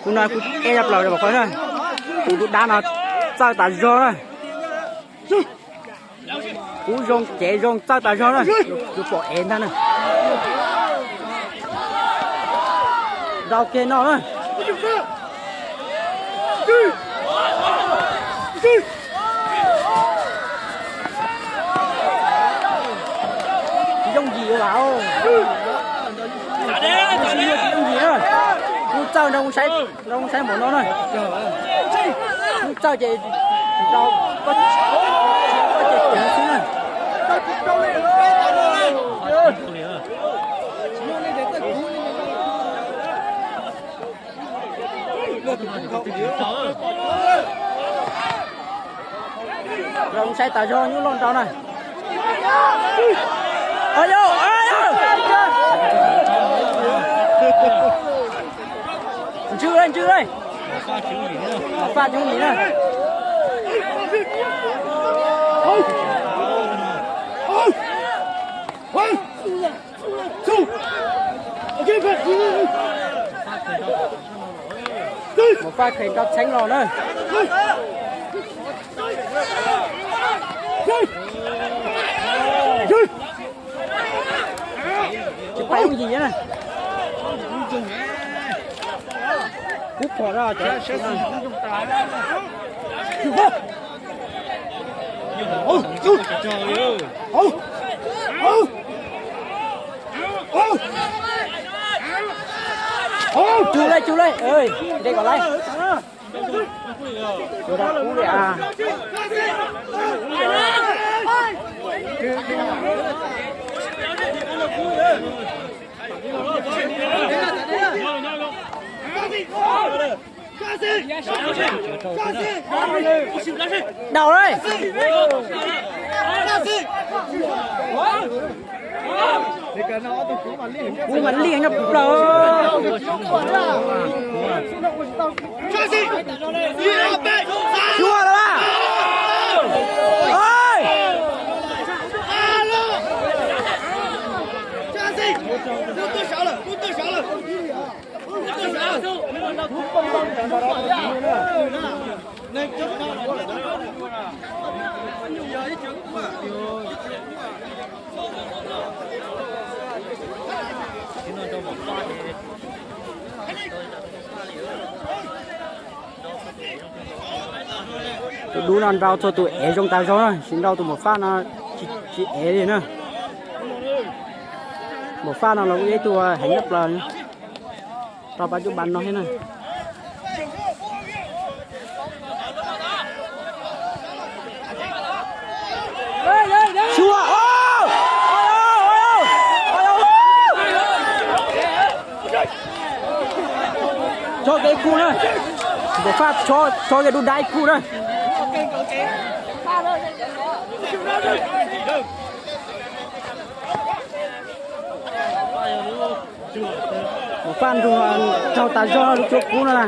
Kuv no kuv ev tshaj plaws rau qhov na, kuv tus dab no txawj tas zog na. Kuv zoo cev zoo txawj tas zog na, yuav pom ev ntag na. Nrau kiag no na. Tsis yooj yim ua las. Tsis yooj yim na. Kuv txawj nrog saib, nrog saib npaum no na. Kuv txawj ces nrau koj, koj ces kuv xwb na. Zoo saib tas zog nyuj loj nrau na. Ntswj lawm, ntswj lawm. Faj coob lim na. Mus faj khev nrau txheeb los na. Tsis pais yooj yim na. Kub phom na. Cug lawm, cug lawm, nres kom lawm. Đau đấy. Cú mà liêng nhá, plờ. Xua rồi ba. Ơi. Tus dub no nrau txhua tus ev zoo tas zog na, tsis nrau tus Maum Faj no tsis ev li na. Maum Faj no los kuj yog ib tug heev tshaj plaws rau pab cub ba no thiab na. Xua, tso kev kuj na. Maum Faj tso kev dub dab kuj na. Maum Faj nrug raug tas zog lub cuab kub no na.